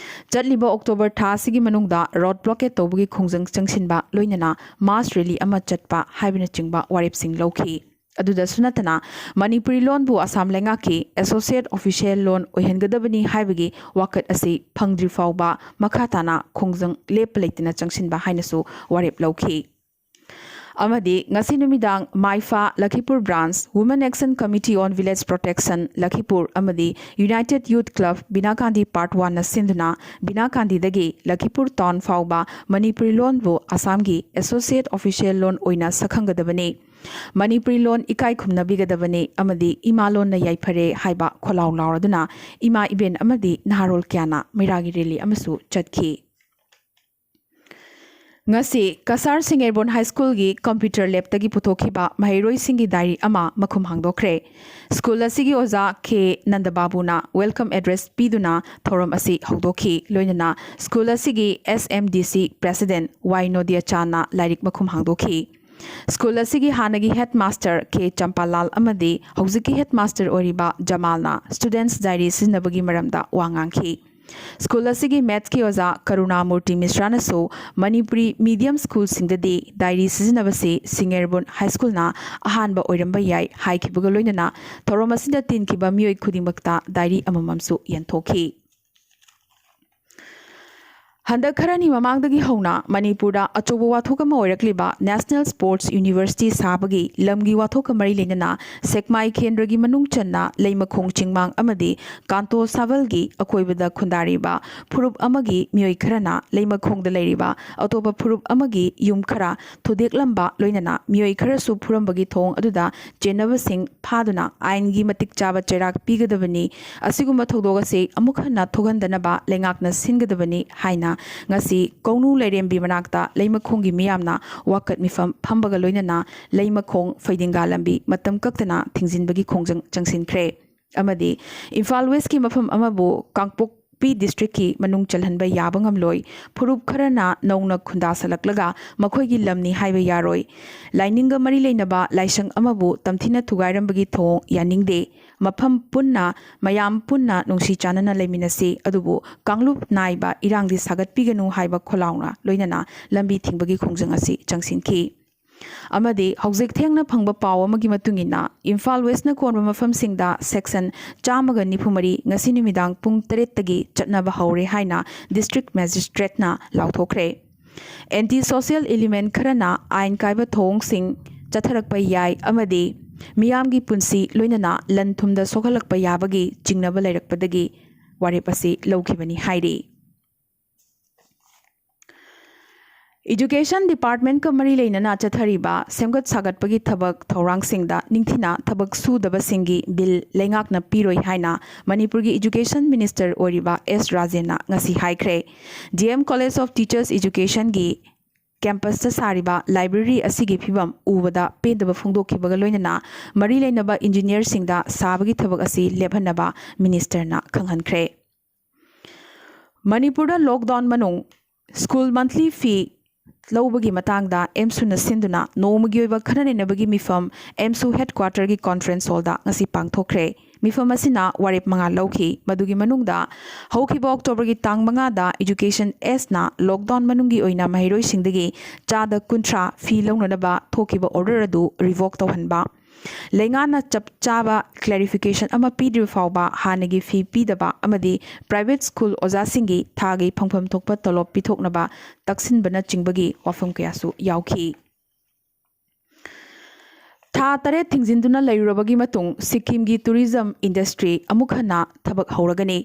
ꯆꯠꯂꯤꯕ October ꯊꯥ ꯑꯁꯤꯒꯤ ꯃꯅꯨꯡꯗ road blockade ꯇꯧꯕꯒꯤ ꯈꯣꯡꯖꯪ ꯆꯪꯁꯤꯟꯕ, ꯂꯣꯏꯅꯅ mass rally ꯑꯃ ꯆꯠꯄ ꯍꯥꯏꯕꯅꯆꯤꯡꯕ ꯋꯥꯔꯦꯞꯁꯤꯡ ꯂꯧꯈꯤ꯫ ꯑꯗꯨꯗꯁꯨ ꯅꯠꯇꯅ ꯃꯅꯤꯄꯨꯔꯤ ꯂꯣꯟꯕꯨ ꯑꯁꯥꯝ ꯂꯩꯉꯥꯛꯀꯤ associate official ꯂꯣꯟ ꯑꯣꯏꯍꯟꯒꯗꯕꯅꯤ ꯍꯥꯏꯕꯒꯤ ꯋꯥꯀꯠ ꯑꯁꯤ ꯐꯪꯗ꯭ꯔꯤ ꯐꯥꯎꯕ ꯃꯈꯥ ꯇꯥꯅ ꯈꯣꯡꯖꯪ ꯂꯦꯞꯄ ꯂꯩꯇꯅ ꯆꯪꯁꯤꯟꯕ ꯍꯥꯏꯅꯁꯨ ꯋꯥꯔꯦꯞ ꯂꯧꯈꯤ꯫ ꯑꯃꯗꯤ ꯉꯁꯤ ꯅꯨꯃꯤꯗꯥꯡ ꯃꯥꯏꯐꯥ ꯂꯈꯤꯄꯨꯔ branch Women Action Committee on Village Protection ꯂꯈꯤꯄꯨꯔ ꯑꯃꯗꯤ United Youth Club ꯕꯤꯅꯥꯀꯥꯟꯗꯤ Part One ꯅ ꯁꯤꯟꯗꯨꯅ ꯕꯤꯅꯥꯀꯥꯟꯗꯤꯗꯒꯤ ꯂꯈꯤꯄꯨꯔ town ꯐꯥꯎꯕ ꯃꯅꯤꯄꯨꯔꯤ ꯂꯣꯟꯕꯨ ꯑꯁꯥꯝꯒꯤ associate official ꯂꯣꯟ ꯑꯣꯏꯅ ꯁꯛꯈꯪꯒꯗꯕꯅꯤ, ꯃꯅꯤꯄꯨꯔꯤ ꯂꯣꯟ ꯏꯀꯥꯏ ꯈꯨꯝꯅꯕꯤꯒꯗꯕꯅꯤ ꯑꯃꯗꯤ ꯏꯃꯥ ꯂꯣꯟꯅ ꯌꯥꯏꯐꯔꯦ ꯍꯥꯏꯕ ꯈꯣꯜꯂꯥꯎ ꯂꯥꯎꯔꯗꯨꯅ ꯏꯃꯥ ꯏꯕꯦꯟ ꯑꯃꯗꯤ ꯅꯍꯥꯔꯣꯜ ꯀꯌꯥꯅ ꯃꯩꯔꯥꯒꯤ rally ꯑꯃꯁꯨ ꯆꯠꯈꯤ꯫ ꯉꯁꯤ ꯀꯁꯥꯔ ꯁꯤꯡꯉꯩꯔꯕꯣꯟ ꯍꯥꯏ ꯁ꯭ꯀꯨꯜꯒꯤ ꯀꯝꯄ꯭ꯌꯨꯇꯔ ꯂꯦꯕꯇꯒꯤ ꯄꯨꯊꯣꯛꯈꯤꯕ ꯃꯍꯩꯔꯣꯏꯁꯤꯡꯒꯤ ꯗꯥꯏꯔꯤ ꯑꯃ ꯃꯈꯨꯝ ꯍꯥꯡꯗꯣꯛꯈ꯭ꯔꯦ꯫ ꯁ꯭ꯀꯨꯜ ꯑꯁꯤꯒꯤ ꯑꯣꯖꯥ ꯀꯦ ꯅꯟꯗꯕꯥꯕꯨꯅ ꯋꯦꯜꯀꯝ ꯑꯦꯗ꯭ꯔꯦꯁ ꯄꯤꯗꯨꯅ ꯊꯧꯔꯝ ꯑꯁꯤ ꯍꯧꯗꯣꯛꯈꯤ꯫ ꯂꯣꯏꯅꯅ ꯁ꯭ꯀꯨꯜ ꯑꯁꯤꯒꯤ S M D C president Y ꯅꯣꯗꯤꯌꯥꯆꯥꯟꯅ ꯂꯥꯏꯔꯤꯛ ꯃꯈꯨꯝ ꯍꯥꯡꯗꯣꯛꯈꯤ꯫ ꯁ꯭ꯀꯨꯜ ꯑꯁꯤꯒꯤ ꯍꯥꯟꯅꯒꯤ ꯍꯦꯗꯃꯥꯁꯇꯔ ꯀꯦ ꯆꯝꯄꯥꯂꯥꯜ ꯑꯃꯗꯤ ꯍꯧꯖꯤꯛꯀꯤ ꯍꯦꯗꯃꯥꯁꯇꯔ ꯑꯣꯏꯔꯤꯕ ꯖꯃꯥꯜꯅ ꯁ꯭ꯇꯨꯗꯦꯟꯠꯁ ꯗꯥꯏꯔꯤ ꯁꯤꯖꯤꯟꯅꯕꯒꯤ ꯃꯔꯝꯗ ꯋꯥ ꯉꯥꯡꯈꯤ꯫ ꯁ꯭ꯀꯨꯜ ꯑꯁꯤꯒꯤ ꯃꯦꯠꯁꯀꯤ ꯑꯣꯖꯥ ꯀꯔꯨꯅꯥꯃꯨꯔꯇꯤ ꯃꯤꯁ꯭ꯔꯥꯅꯁꯨ ꯃꯅꯤꯄꯨꯔꯤ ꯃꯤꯗꯤꯌꯝ ꯁ꯭ꯀꯨꯜꯁꯤꯡꯗꯗꯤ ꯗꯥꯏꯔꯤ ꯁꯤꯖꯤꯟꯅꯕꯁꯤ ꯁꯤꯡꯉꯩꯔꯕꯣꯟ ꯍꯥꯏ ꯁ꯭ꯀꯨꯜꯅ ꯑꯍꯥꯟꯕ ꯑꯣꯏꯔꯝꯕ ꯌꯥꯏ ꯍꯥꯏꯈꯤꯕꯒ ꯂꯣꯏꯅꯅ ꯊꯧꯔꯝ ꯑꯁꯤꯗ ꯇꯤꯟꯈꯤꯕ ꯃꯤꯑꯣꯏ ꯈꯨꯗꯤꯡꯃꯛꯇ ꯗꯥꯏꯔꯤ ꯑꯃꯃꯝꯁꯨ ꯌꯦꯟꯊꯣꯛꯈꯤ꯫ ꯍꯟꯗꯛ ꯈꯔꯅꯤ ꯃꯃꯥꯡꯗꯒꯤ ꯍꯧꯅ ꯃꯅꯤꯄꯨꯔꯗ ꯑꯆꯧꯕ ꯋꯥꯊꯣꯛ ꯑꯃ ꯑꯣꯏꯔꯛꯂꯤꯕ National Sports University ꯁꯥꯕꯒꯤ ꯂꯝꯒꯤ ꯋꯥꯊꯣꯛꯀ ꯃꯔꯤ ꯂꯩꯅꯅ ꯁꯦꯛꯃꯥꯏ ꯀꯦꯟꯗ꯭ꯔꯒꯤ ꯃꯅꯨꯡ ꯆꯟꯅ ꯂꯩꯃꯈꯣꯡ ꯆꯤꯡꯃꯥꯡ ꯑꯃꯗꯤ ꯀꯥꯟꯇꯣ ꯁꯥꯕꯜꯒꯤ ꯑꯀꯣꯏꯕꯗ ꯈꯨꯟꯗꯥꯔꯤꯕ ꯐꯨꯔꯨꯞ ꯑꯃꯒꯤ ꯃꯤꯑꯣꯏ ꯈꯔꯅ ꯂꯩꯃꯈꯣꯡꯗ ꯂꯩꯔꯤꯕ ꯑꯇꯣꯞꯄ ꯐꯨꯔꯨꯞ ꯑꯃꯒꯤ ꯌꯨꯝ ꯈꯔ ꯊꯨꯗꯦꯛꯂꯝꯕ ꯂꯣꯏꯅꯅ ꯃꯤꯑꯣꯏ ꯈꯔꯁꯨ ꯐꯨꯔꯝꯕꯒꯤ ꯊꯧꯑꯣꯡ ꯑꯗꯨꯗ ꯆꯦꯟꯅꯕꯁꯤꯡ ꯐꯥꯗꯨꯅ ꯑꯥꯏꯟꯒꯤ ꯃꯇꯤꯛ ꯆꯥꯕ ꯆꯩꯔꯥꯛ ꯄꯤꯒꯗꯕꯅꯤ꯫ ꯑꯁꯤꯒꯨꯝꯕ ꯊꯧꯗꯣꯛ ꯑꯁꯤ ꯑꯃꯨꯛ ꯍꯟꯅ ꯊꯣꯛꯍꯟꯗꯅꯕ ꯂꯩꯉꯥꯛꯅ ꯁꯤꯟꯒꯗꯕꯅꯤ ꯍꯥꯏꯅ ꯉꯁꯤ ꯀꯧꯅꯨ ꯂꯩꯔꯦꯝꯕꯤ ꯃꯅꯥꯛꯇ ꯂꯩꯃꯈꯣꯡꯒꯤ ꯃꯤꯌꯥꯝꯅ ꯋꯥꯀꯠ ꯃꯤꯐꯝ ꯐꯝꯕꯒ ꯂꯣꯏꯅꯅ ꯂꯩꯃꯈꯣꯡ ꯐꯩꯗꯤꯡꯒꯥ ꯂꯝꯕꯤ ꯃꯇꯝ ꯀꯛꯇꯅ ꯊꯤꯡꯖꯤꯟꯕꯒꯤ ꯈꯣꯡꯖꯪ ꯆꯪꯁꯤꯟꯈ꯭ꯔꯦ꯫ ꯑꯃꯗꯤ ꯏꯝꯐꯥꯜ ꯋꯦꯁꯀꯤ ꯃꯐꯝ ꯑꯃꯕꯨ ꯀꯥꯡꯄꯣꯛꯄꯤ ꯗꯤꯁꯇ꯭ꯔꯤꯛꯀꯤ ꯃꯅꯨꯡ ꯆꯜꯍꯟꯕ ꯌꯥꯕ ꯉꯝꯂꯣꯏ꯫ ꯐꯨꯔꯨꯞ ꯈꯔꯅ ꯅꯧꯅ ꯈꯨꯟꯗꯥꯁꯜꯂꯛꯂꯒ ꯃꯈꯣꯏꯒꯤ ꯂꯝꯅꯤ ꯍꯥꯏꯕ ꯌꯥꯔꯣꯏ꯫ ꯂꯥꯏꯅꯤꯡꯒ ꯃꯔꯤ ꯂꯩꯅꯕ ꯂꯥꯏꯁꯪ ꯑꯃꯕꯨ ꯇꯝꯊꯤꯅ ꯊꯨꯒꯥꯏꯔꯝꯕꯒꯤ ꯊꯧꯑꯣꯡ ꯌꯥꯅꯤꯡꯗꯦ꯫ ꯃꯐꯝ ꯄꯨꯟꯅ, ꯃꯌꯥꯝ ꯄꯨꯟꯅ ꯅꯨꯡꯁꯤ ꯆꯥꯟꯅꯅ ꯂꯩꯃꯤꯟꯅꯁꯤ, ꯑꯗꯨꯕꯨ ꯀꯥꯡꯂꯨꯞ ꯅꯥꯏꯕ ꯏꯔꯥꯡꯗꯤ ꯁꯥꯒꯠꯄꯤꯒꯅꯨ ꯍꯥꯏꯕ ꯈꯣꯜꯂꯥꯎꯅ ꯂꯣꯏꯅꯅ ꯂꯝꯕꯤ ꯊꯤꯡꯕꯒꯤ ꯈꯣꯡꯖꯪ ꯑꯁꯤ ꯆꯪꯁꯤꯟꯈꯤ꯫ ꯑꯃꯗꯤ ꯍꯧꯖꯤꯛ ꯊꯦꯡꯅ ꯐꯪꯕ ꯄꯥꯎ ꯑꯃꯒꯤ ꯃꯇꯨꯡ ꯏꯟꯅ, ꯏꯝꯐꯥꯜ ꯋꯦꯁꯅ ꯀꯣꯟꯕ ꯃꯐꯝꯁꯤꯡꯗ ꯁꯦꯛꯁꯟ ꯆꯥꯝꯃꯒ ꯅꯤꯐꯨ ꯃꯔꯤ ꯉꯁꯤ ꯅꯨꯃꯤꯗꯥꯡ ꯄꯨꯡ ꯇꯔꯦꯠꯇꯒꯤ ꯆꯠꯅꯕ ꯍꯧꯔꯦ ꯍꯥꯏꯅ ꯗꯤꯁꯇ꯭ꯔꯤꯛ ꯃꯦꯖꯤꯁꯇ꯭ꯔꯦꯠꯅ ꯂꯥꯎꯊꯣꯛꯈ꯭ꯔꯦ꯫ ꯑꯦꯟꯇꯤ ꯁꯣꯁꯤꯌꯦꯜ ꯏꯂꯤꯃꯦꯟ ꯈꯔꯅ ꯑꯥꯏꯟ ꯀꯥꯏꯕ ꯊꯧꯑꯣꯡꯁꯤꯡ ꯆꯠꯊꯔꯛꯄ ꯌꯥꯏ ꯑꯃꯗꯤ ꯃꯤꯌꯥꯝꯒꯤ ꯄꯨꯟꯁꯤ ꯂꯣꯏꯅꯅ ꯂꯟ ꯊꯨꯝꯗ ꯁꯣꯛꯍꯜꯂꯛꯄ ꯌꯥꯕꯒꯤ ꯆꯤꯡꯅꯕ ꯂꯩꯔꯛꯄꯗꯒꯤ ꯋꯥꯔꯦꯞ ꯑꯁꯤ ꯂꯧꯈꯤꯕꯅꯤ ꯍꯥꯏꯔꯤ꯫ ꯏꯗꯨꯀꯦꯁꯟ ꯗꯤꯄꯥꯔꯠꯃꯦꯟꯠꯀ ꯃꯔꯤ ꯂꯩꯅꯅ ꯆꯠꯊꯔꯤꯕ ꯁꯦꯝꯒꯠ ꯁꯥꯒꯠꯄꯒꯤ ꯊꯕꯛ ꯊꯧꯔꯥꯡꯁꯤꯡꯗ ꯅꯤꯡꯊꯤꯅ ꯊꯕꯛ ꯁꯨꯗꯕꯁꯤꯡꯒꯤ ꯕꯤꯜ ꯂꯩꯉꯥꯛꯅ ꯄꯤꯔꯣꯏ ꯍꯥꯏꯅ ꯃꯅꯤꯄꯨꯔꯒꯤ ꯏꯗꯨꯀꯦꯁꯟ ꯃꯤꯅꯤꯁꯇꯔ ꯑꯣꯏꯔꯤꯕ ꯑꯦꯁ ꯔꯥꯖꯦꯟꯅ ꯉꯁꯤ ꯍꯥꯏꯈ꯭ꯔꯦ꯫ D M college of teachers ꯏꯗꯨꯀꯦꯁꯟꯒꯤ ꯀꯦꯝꯄꯁꯇ ꯁꯥꯔꯤꯕ ꯂꯥꯏꯕ꯭ꯔꯦꯔꯤ ꯑꯁꯤꯒꯤ ꯐꯤꯕꯝ ꯎꯕꯗ ꯄꯦꯟꯗꯕ ꯐꯣꯡꯗꯣꯛꯈꯤꯕꯒ ꯂꯣꯏꯅꯅ ꯃꯔꯤ ꯂꯩꯅꯕ ꯏꯟꯖꯤꯅꯤꯌꯔꯁꯤꯡꯗ ꯁꯥꯕꯒꯤ ꯊꯕꯛ ꯑꯁꯤ ꯂꯦꯞꯍꯟꯅꯕ ꯃꯤꯅꯤꯁꯇꯔꯅ ꯈꯪꯍꯟꯈ꯭ꯔꯦ꯫ ꯃꯅꯤꯄꯨꯔꯗ ꯂꯣꯛꯗꯥꯎꯟ ꯃꯅꯨꯡ ꯁ꯭ꯀꯨꯜ ꯃꯟꯊꯂꯤ ꯐꯤ ꯂꯧꯕꯒꯤ ꯃꯇꯥꯡꯗ ꯑꯦꯝꯁꯨꯅ ꯁꯤꯟꯗꯨꯅ ꯅꯣꯡꯃꯒꯤ ꯑꯣꯏꯕ ꯈꯟꯅ ꯅꯩꯅꯕꯒꯤ ꯃꯤꯐꯝ ꯑꯦꯝꯁꯨ ꯍꯦꯗꯀ꯭ꯋꯥꯇꯔꯒꯤ ꯀꯣꯟꯐꯔꯦꯟꯁ ꯍꯣꯜꯗ ꯉꯁꯤ ꯄꯥꯡꯊꯣꯛꯈ꯭ꯔꯦ꯫ ꯃꯤꯐꯝ ꯑꯁꯤꯅ ꯋꯥꯔꯦꯞ ꯃꯉꯥ ꯂꯧꯈꯤ꯫ ꯃꯗꯨꯒꯤ ꯃꯅꯨꯡꯗ ꯍꯧꯈꯤꯕ ꯑꯣꯛꯇꯣꯕꯔꯒꯤ ꯇꯥꯡ ꯃꯉꯥꯗ ꯏꯖꯨꯀꯦꯁꯟ ꯑꯦꯁꯅ ꯂꯣꯛꯗꯥꯎꯟ ꯃꯅꯨꯡꯒꯤ ꯑꯣꯏꯅ ꯃꯍꯩꯔꯣꯏꯁꯤꯡꯗꯒꯤ ꯆꯥꯗ ꯀꯨꯟꯊ꯭ꯔꯥ ꯐꯤ ꯂꯧꯅꯅꯕ ꯊꯣꯛꯈꯤꯕ ꯑꯣꯔꯗꯔ ꯑꯗꯨ ꯔꯤꯚꯣꯛ ꯇꯧꯍꯟꯕ, ꯂꯩꯉꯥꯛꯅ ꯆꯞ ꯆꯥꯕ ꯀ꯭ꯂꯦꯔꯤꯐꯤꯀꯦꯁꯟ ꯑꯃ ꯄꯤꯗ꯭ꯔꯤꯕ ꯐꯥꯎꯕ ꯍꯥꯟꯅꯒꯤ ꯐꯤ ꯄꯤꯗꯕ ꯑꯃꯗꯤ ꯄ꯭ꯔꯥꯏꯚꯦꯠ ꯁ꯭ꯀꯨꯜ ꯑꯣꯖꯥꯁꯤꯡꯒꯤ ꯊꯥꯒꯤ ꯐꯪꯐꯝ ꯊꯣꯛꯄ ꯇꯣꯂꯣꯞ ꯄꯤꯊꯣꯛꯅꯕ ꯇꯛꯁꯤꯟꯕꯅꯆꯤꯡꯕꯒꯤ ꯋꯥꯐꯝ ꯀꯌꯥꯁꯨ ꯌꯥꯎꯈꯤ꯫ ꯊꯥ ꯇꯔꯦꯠ ꯊꯤꯡꯖꯤꯟꯗꯨꯅ ꯂꯩꯔꯨꯔꯕꯒꯤ ꯃꯇꯨꯡ ꯁꯤꯛꯀꯤꯝꯒꯤ ꯇꯨꯔꯤꯖꯝ ꯏꯟꯗꯁꯇ꯭ꯔꯤ ꯑꯃꯨꯛ ꯍꯟꯅ ꯊꯕꯛ ꯍꯧꯔꯒꯅꯤ꯫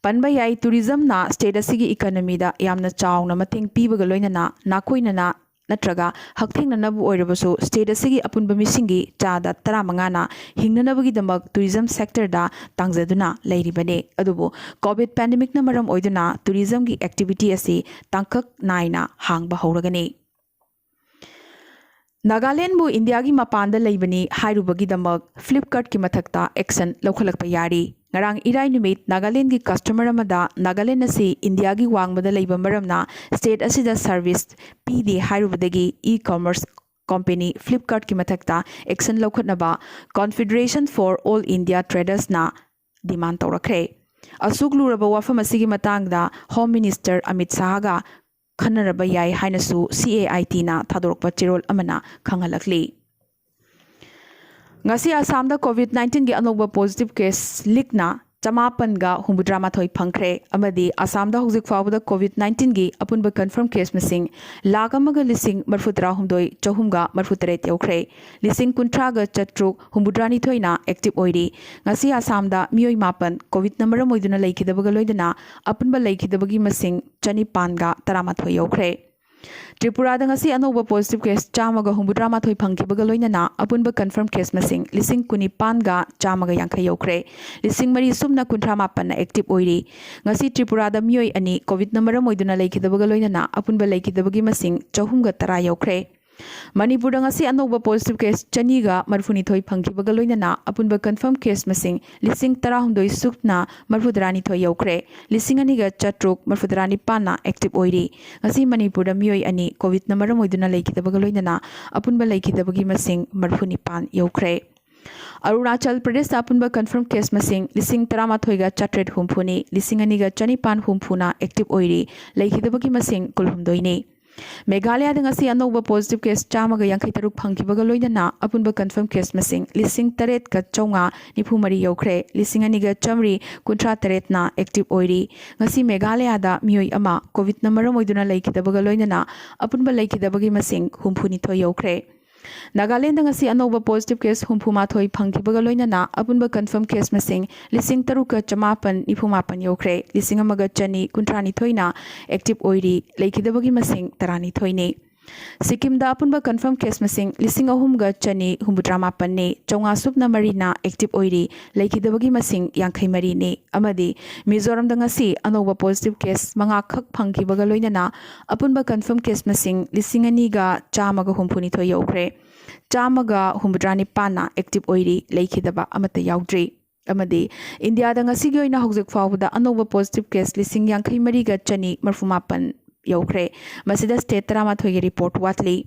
ꯄꯟꯕ ꯌꯥꯏ, ꯇꯨꯔꯤꯖꯝꯅ ꯁ꯭ꯇꯦꯠ ꯑꯁꯤꯒꯤ ꯏꯀꯅꯃꯤꯗ ꯌꯥꯝꯅ ꯆꯥꯎꯅ ꯃꯇꯦꯡ ꯄꯤꯕꯒ ꯂꯣꯏꯅꯅ ꯅꯥꯀꯣꯏꯅꯅ ꯅꯠꯇ꯭ꯔꯒ ꯍꯛꯊꯦꯡꯅꯅꯕꯨ ꯑꯣꯏꯔꯕꯁꯨ ꯁ꯭ꯇꯦꯠ ꯑꯁꯤꯒꯤ ꯑꯄꯨꯟꯕ ꯃꯤꯁꯤꯡꯒꯤ ꯆꯥꯗ ꯇꯔꯥꯃꯉꯥꯅ ꯍꯤꯡꯅꯅꯕꯒꯤꯗꯃꯛ ꯇꯨꯔꯤꯖꯝ ꯁꯦꯛꯇꯔꯗ ꯇꯥꯡꯖꯗꯨꯅ ꯂꯩꯔꯤꯕꯅꯤ꯫ ꯑꯗꯨꯕꯨ ꯀꯣꯚꯤꯗ ꯄꯦꯟꯗꯦꯃꯤꯛꯅ ꯃꯔꯝ ꯑꯣꯏꯗꯨꯅ ꯇꯨꯔꯤꯖꯝꯒꯤ ꯑꯦꯛꯇꯤꯚꯤꯇꯤ ꯑꯁꯤ ꯇꯥꯡꯀꯛ ꯅꯥꯏꯅ ꯍꯥꯡꯕ ꯍꯧꯔꯒꯅꯤ꯫ ꯅꯥꯒꯥꯂꯦꯟꯕꯨ ꯏꯟꯗꯤꯌꯥꯒꯤ ꯃꯄꯥꯟꯗ ꯂꯩꯕꯅꯤ ꯍꯥꯏꯔꯨꯕꯒꯤꯗꯃꯛ ꯐ꯭ꯂꯤꯞꯀꯥꯔꯠꯀꯤ ꯃꯊꯛꯇ ꯑꯦꯛꯁꯟ ꯂꯧꯈꯠꯂꯛꯄ ꯌꯥꯔꯤ꯫ ꯉꯔꯥꯡ ꯏꯔꯥꯏ ꯅꯨꯃꯤꯠ ꯅꯥꯒꯥꯂꯦꯟꯒꯤ ꯀꯁꯇꯃꯔ ꯑꯃꯗ ꯅꯥꯒꯥꯂꯦꯟ ꯑꯁꯤ ꯏꯟꯗꯤꯌꯥꯒꯤ ꯋꯥꯡꯃꯗ ꯂꯩꯕ ꯃꯔꯝꯅ ꯁ꯭ꯇꯦꯠ ꯑꯁꯤꯗ ꯁꯔꯚꯤꯁ ꯄꯤꯗꯦ ꯍꯥꯏꯔꯨꯕꯗꯒꯤ ꯏ ꯀꯃꯔꯁ ꯀꯣꯝꯄꯦꯅꯤ ꯐ꯭ꯂꯤꯞꯀꯥꯔꯠꯀꯤ ꯃꯊꯛꯇ ꯑꯦꯛꯁꯟ ꯂꯧꯈꯠꯅꯕ Confederation for All India Tradersꯅ ꯗꯤꯃꯥꯟ ꯇꯧꯔꯛꯈ꯭ꯔꯦ꯫ ꯑꯁꯨꯛ ꯂꯨꯔꯕ ꯋꯥꯐꯝ ꯑꯁꯤꯒꯤ ꯃꯇꯥꯡꯗ ꯍꯣꯝ ꯃꯤꯅꯤꯁꯇꯔ ꯑꯃꯤꯠ ꯁꯥꯍꯒ ꯈꯟꯅꯔꯕ ꯌꯥꯏ ꯍꯥꯏꯅꯁꯨ ꯁꯤ ꯑꯦ ꯑꯥꯏ ꯇꯤꯅ ꯊꯥꯗꯣꯔꯛꯄ ꯆꯦꯔꯣꯜ ꯑꯃꯅ ꯈꯪꯍꯜꯂꯛꯂꯤ꯫ ꯉꯁꯤ ꯑꯁꯥꯝꯗ ꯀꯣꯚꯤꯗ ꯅꯥꯏꯟꯇꯤꯟꯒꯤ ꯑꯅꯧꯕ ꯄꯣꯖꯤꯇꯤꯚ ꯀꯦꯁ ꯂꯤꯛꯅ ꯆꯃꯥꯄꯟꯒ ꯍꯨꯝꯐꯨꯇꯔꯥ ꯃꯥꯊꯣꯏ ꯐꯪꯈ꯭ꯔꯦ ꯑꯃꯗꯤ ꯑꯁꯥꯝꯗ ꯍꯧꯖꯤꯛ ꯐꯥꯎꯕꯗ ꯀꯣꯚꯤꯗ ꯅꯥꯏꯟꯇꯤꯟꯒꯤ ꯑꯄꯨꯟꯕ ꯀꯟꯐꯔꯝ ꯀꯦꯁ ꯃꯁꯤꯡ ꯂꯥꯈ ꯑꯃꯒ ꯂꯤꯁꯤꯡ ꯃꯔꯤꯐꯨꯇꯔꯥꯍꯨꯝꯗꯣꯏ ꯆꯍꯨꯝꯒ ꯃꯔꯤꯐꯨꯇꯔꯦꯠ ꯌꯧꯈ꯭ꯔꯦ꯫ ꯂꯤꯁꯤꯡ ꯀꯨꯟꯊ꯭ꯔꯥꯒ ꯆꯥꯇ꯭ꯔꯨꯛ ꯍꯨꯝꯐꯨꯇꯔꯥꯅꯤꯊꯣꯏꯅ ꯑꯦꯛꯇꯤꯚ ꯑꯣꯏꯔꯤ꯫ ꯉꯁꯤ ꯑꯁꯥꯝꯗ ꯃꯤꯑꯣꯏ ꯃꯥꯄꯟ ꯀꯣꯚꯤꯗꯅ ꯃꯔꯝ ꯑꯣꯏꯗꯨꯅ ꯂꯩꯈꯤꯗꯕꯒ ꯂꯣꯏꯅꯅ ꯑꯄꯨꯟꯕ ꯂꯩꯈꯤꯗꯕꯒꯤ ꯃꯁꯤꯡ ꯆꯅꯤꯄꯥꯟꯒ ꯇꯔꯥꯃꯥꯊꯣꯏ ꯌꯧꯈ꯭ꯔꯦ꯫ ꯇ꯭ꯔꯤꯄꯨꯔꯥꯗ ꯉꯁꯤ ꯑꯅꯧꯕ positive case ꯆꯥꯝꯃꯒ ꯍꯨꯝꯐꯨꯇꯔꯥ ꯃꯥꯊꯣꯏ ꯐꯪꯈꯤꯕꯒ ꯂꯣꯏꯅꯅ ꯑꯄꯨꯟꯕ confirm case ꯃꯁꯤꯡ ꯂꯤꯁꯤꯡ ꯀꯨꯟꯅꯤꯄꯥꯟꯒ ꯆꯥꯝꯃꯒ ꯌꯥꯡꯈꯩ ꯌꯧꯈ꯭ꯔꯦ꯫ ꯂꯤꯁꯤꯡ ꯃꯔꯤ ꯁꯨꯞꯅ ꯀꯨꯟꯊ꯭ꯔꯥ ꯃꯥꯄꯟꯅ active ꯑꯣꯏꯔꯤ꯫ ꯉꯁꯤ ꯇ꯭ꯔꯤꯄꯨꯔꯥꯗ ꯃꯤꯑꯣꯏ ꯑꯅꯤ COVID ꯅ ꯃꯔꯝ ꯑꯣꯏꯗꯨꯅ ꯂꯩꯈꯤꯗꯕꯒ ꯂꯣꯏꯅꯅ ꯑꯄꯨꯟꯕ ꯂꯩꯈꯤꯗꯕꯒꯤ ꯃꯁꯤꯡ ꯆꯍꯨꯝꯒ ꯇꯔꯥ ꯌꯧꯈ꯭ꯔꯦ꯫ ꯃꯅꯤꯄꯨꯔꯗ ꯉꯁꯤ ꯑꯅꯧꯕ positive case ꯆꯅꯤꯒ ꯃꯔꯤꯐꯨꯅꯤꯊꯣꯏ ꯐꯪꯈꯤꯕꯒ ꯂꯣꯏꯅꯅ ꯑꯄꯨꯟꯕ confirm case ꯃꯁꯤꯡ ꯂꯤꯁꯤꯡ ꯇꯔꯥꯍꯨꯝꯗꯣꯏ ꯁꯨꯞꯅ ꯃꯔꯤꯐꯨꯇꯔꯥꯅꯤꯊꯣꯏ ꯌꯧꯈ꯭ꯔꯦ꯫ ꯂꯤꯁꯤꯡ ꯑꯅꯤꯒ ꯆꯥꯇ꯭ꯔꯨꯛ ꯃꯔꯤꯐꯨꯇꯔꯥꯅꯤꯄꯥꯟꯅ active ꯑꯣꯏꯔꯤ꯫ ꯉꯁꯤ ꯃꯅꯤꯄꯨꯔꯗ ꯃꯤꯑꯣꯏ ꯑꯅꯤ COVID ꯅ ꯃꯔꯝ ꯑꯣꯏꯗꯨꯅ ꯂꯩꯈꯤꯗꯕꯒ ꯂꯣꯏꯅꯅ ꯑꯄꯨꯟꯕ ꯂꯩꯈꯤꯗꯕꯒꯤ ꯃꯁꯤꯡ ꯃꯔꯤꯐꯨꯅꯤꯄꯥꯟ ꯌꯧꯈ꯭ꯔꯦ꯫ ꯑꯔꯨꯅꯥꯆꯜ ꯄ꯭ꯔꯗꯦꯁꯇ ꯑꯄꯨꯟꯕ confirm case ꯃꯁꯤꯡ ꯂꯤꯁꯤꯡ ꯇꯔꯥꯃꯥꯊꯣꯏꯒ ꯆꯥꯇ꯭ꯔꯦꯠ ꯍꯨꯝꯐꯨꯅꯤ, ꯂꯤꯁꯤꯡ ꯑꯅꯤꯒ ꯆꯅꯤꯄꯥꯟ ꯍꯨꯝꯐꯨꯅ active ꯑꯣꯏꯔꯤ, ꯂꯩꯈꯤꯗꯕꯒꯤ ꯃꯁꯤꯡ ꯀꯨꯟꯍꯨꯝꯗꯣꯏꯅꯤ꯫ ꯃꯦꯘꯥꯂꯌꯥꯗ ꯉꯁꯤ ꯑꯅꯧꯕ positive case ꯆꯥꯝꯃꯒ ꯌꯥꯡꯈꯩ ꯇꯔꯨꯛ ꯐꯪꯈꯤꯕꯒ ꯂꯣꯏꯅꯅ ꯑꯄꯨꯟꯕ confirm case ꯃꯁꯤꯡ ꯂꯤꯁꯤꯡ ꯇꯔꯦꯠꯀ ꯆꯥꯝꯃꯉꯥ ꯅꯤꯐꯨ ꯃꯔꯤ ꯌꯧꯈ꯭ꯔꯦ, ꯂꯤꯁꯤꯡ ꯑꯅꯤꯒ ꯆꯥꯝꯃꯔꯤ ꯀꯨꯟꯊ꯭ꯔꯥ ꯇꯔꯦꯠꯅ active ꯑꯣꯏꯔꯤ꯫ ꯉꯁꯤ ꯃꯦꯘꯥꯂꯌꯥꯗ ꯃꯤꯑꯣꯏ ꯑꯃ COVID ꯅ ꯃꯔꯝ ꯑꯣꯏꯗꯨꯅ ꯂꯩꯈꯤꯗꯕꯒ ꯂꯣꯏꯅꯅ ꯑꯄꯨꯟꯕ ꯂꯩꯈꯤꯗꯕꯒꯤ ꯃꯁꯤꯡ ꯍꯨꯝꯐꯨꯅꯤꯊꯣꯏ ꯌꯧꯈ꯭ꯔꯦ꯫ ꯅꯥꯒꯥꯂꯦꯟꯗ ꯉꯁꯤ ꯑꯅꯧꯕ positive case ꯍꯨꯝꯐꯨ ꯃꯥꯊꯣꯏ ꯐꯪꯈꯤꯕꯒ ꯂꯣꯏꯅꯅ ꯑꯄꯨꯟꯕ confirm case ꯃꯁꯤꯡ ꯂꯤꯁꯤꯡ ꯇꯔꯨꯛꯀ ꯆꯃꯥꯄꯟ ꯅꯤꯐꯨ ꯃꯥꯄꯟ ꯌꯧꯈ꯭ꯔꯦ, ꯂꯤꯁꯤꯡ ꯑꯃꯒ ꯆꯅꯤ ꯀꯨꯟꯊ꯭ꯔꯥ ꯅꯤꯊꯣꯏꯅ active ꯑꯣꯏꯔꯤ, ꯂꯩꯈꯤꯗꯕꯒꯤ ꯃꯁꯤꯡ ꯇꯔꯥꯅꯤꯊꯣꯏꯅꯤ꯫ ꯁꯤꯛꯀꯤꯝꯗ ꯑꯄꯨꯟꯕ confirm case ꯃꯁꯤꯡ ꯂꯤꯁꯤꯡ ꯑꯍꯨꯝꯒ ꯆꯅꯤ ꯍꯨꯝꯐꯨꯇꯔꯥ ꯃꯥꯄꯟꯅꯤ, ꯆꯥꯝꯃꯉꯥ ꯁꯨꯞꯅ ꯃꯔꯤꯅ active ꯑꯣꯏꯔꯤ, ꯂꯩꯈꯤꯗꯕꯒꯤ ꯃꯁꯤꯡ ꯌꯥꯡꯈꯩ ꯃꯔꯤꯅꯤ꯫ ꯑꯃꯗꯤ ꯃꯤꯖꯣꯔꯥꯝꯗ ꯉꯁꯤ ꯑꯅꯧꯕ positive case ꯃꯉꯥ ꯈꯛ ꯐꯪꯈꯤꯕꯒ ꯂꯣꯏꯅꯅ ꯑꯄꯨꯟꯕ confirm case ꯃꯁꯤꯡ ꯂꯤꯁꯤꯡ ꯑꯅꯤꯒ ꯆꯥꯝꯃꯒ ꯍꯨꯝꯐꯨꯅꯤꯊꯣꯏ ꯌꯧꯈ꯭ꯔꯦ꯫ ꯆꯥꯝꯃꯒ ꯍꯨꯝꯐꯨꯇꯔꯥ ꯅꯤꯄꯥꯟꯅ active ꯑꯣꯏꯔꯤ, ꯂꯩꯈꯤꯗꯕ ꯑꯃꯠꯇ ꯌꯥꯎꯗ꯭ꯔꯤ꯫ ꯑꯃꯗꯤ ꯏꯟꯗꯤꯌꯥꯗ ꯉꯁꯤꯒꯤ ꯑꯣꯏꯅ ꯍꯧꯖꯤꯛ ꯐꯥꯎꯕꯗ ꯑꯅꯧꯕ positive case ꯂꯤꯁꯤꯡ ꯌꯥꯡꯈꯩ ꯃꯔꯤꯒ ꯆꯅꯤ ꯃꯔꯤꯐꯨ ꯃꯥꯄꯟ ꯌꯧꯈ꯭ꯔꯦ꯫ ꯃꯁꯤꯗ state ꯇꯔꯥꯃꯥꯊꯣꯏꯒꯤ report ꯋꯥꯠꯂꯤ꯫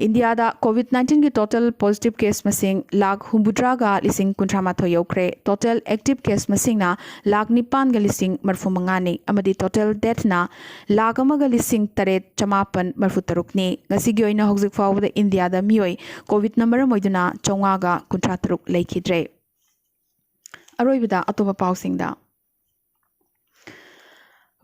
ꯏꯟꯗꯤꯌꯥꯗ COVID nineteen ꯒꯤ total positive case ꯃꯁꯤꯡ ꯂꯥꯈ ꯍꯨꯝꯐꯨꯇꯔꯥꯒ ꯂꯤꯁꯤꯡ ꯀꯨꯟꯊ꯭ꯔꯥ ꯃꯥꯊꯣꯏ ꯌꯧꯈ꯭ꯔꯦ꯫ Total active case ꯃꯁꯤꯡꯅ ꯂꯥꯈ ꯅꯤꯄꯥꯟꯒ ꯂꯤꯁꯤꯡ ꯃꯔꯤꯐꯨ ꯃꯉꯥꯅꯤ, ꯑꯃꯗꯤ total death ꯅ ꯂꯥꯈ ꯑꯃꯒ ꯂꯤꯁꯤꯡ ꯇꯔꯦꯠ ꯆꯃꯥꯄꯟ ꯃꯔꯤꯐꯨ ꯇꯔꯨꯛꯅꯤ꯫ ꯉꯁꯤꯒꯤ ꯑꯣꯏꯅ ꯍꯧꯖꯤꯛ ꯐꯥꯎꯕꯗ ꯏꯟꯗꯤꯌꯥꯗ ꯃꯤꯑꯣꯏ COVID ꯅ ꯃꯔꯝ ꯑꯣꯏꯗꯨꯅ ꯆꯥꯝꯃꯉꯥꯒ ꯀꯨꯟꯊ꯭ꯔꯥ ꯇꯔꯨꯛ ꯂꯩꯈꯤꯗ꯭ꯔꯦ꯫ ꯑꯔꯣꯏꯕꯗ ꯑꯇꯣꯞꯄ ꯄꯥꯎꯁꯤꯡꯗ꯫